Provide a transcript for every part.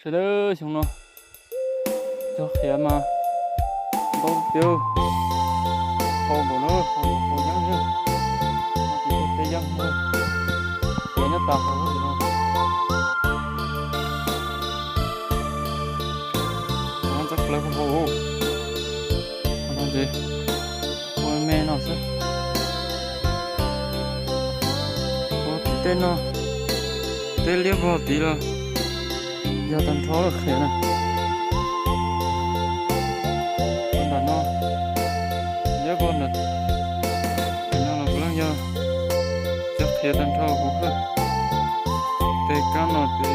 Sawv daws, xyoo no cog qhiav mas ntau tiag, hau npaum no, hau npaum hau yeeb, no ces cog peb yeeb, qhiav nyob tas hauv no. Ntxhab plawv hau, no ces ua me no xwb. Ua tim tej no, tej liab vog tid los yog tag nrho lawm qhiav na. Nram no, liab vog nram no los puav leej yog cog qhiav tag nrho huv xwb. Tej kab no ces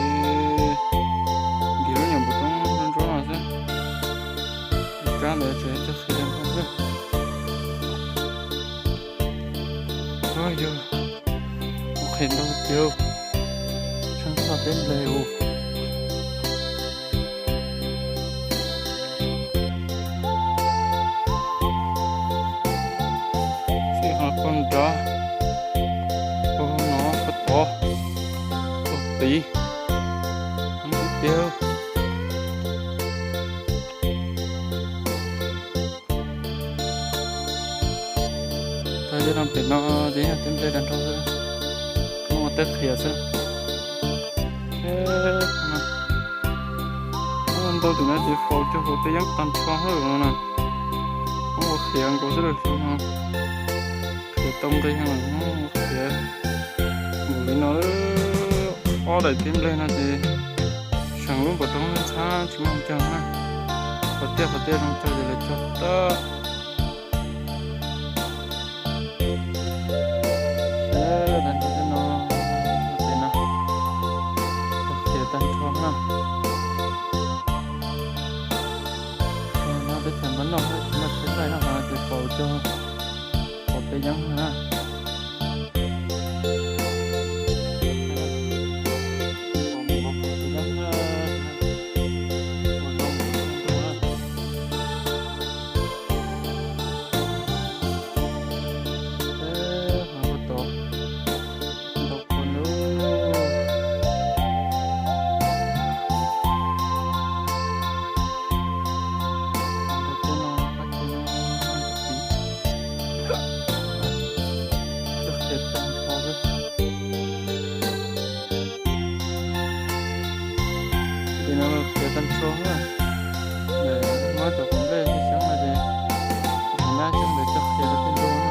nkim lub nyuam npum roob ntsuab no xwb. Tej kab ntawd ces cog qhiav tag nrho xwb. Yog ua qhiav ntau tiag, tshaj txog teb nplej ua. Sij hawm qhov nrad, qhov no, qhov tod, qhov tid, heev tiag. Tag zej no pem no ces yog teb nplej tag nrho xwb, muaj tej qhiav xwb. Ntau tim no ces faus cog faus tej yeeb tag nrho hauv no na. Muab ua qhiav nkaus xwb los xyov no. Qhiav tau nqi heev, muab ua qhiav npaum li no. Ob daim teb nplej no ces seem lub npum roob ntxhab tsis muaj cog na. Qhov tiaj qhov tiaj zoo cog ces lawv cog tag. Tag nrho tej no, tej no cog qhiav tag nrho na. No teb chaws npab noj tsis muaj tsheb laij no ces faus cog faus peb yeeb na. Ces no qhiav tag nrho na. Muab cov quav nplej xyoob no ces tus nab xyoob ntawd cog qhiav rau tej ntug.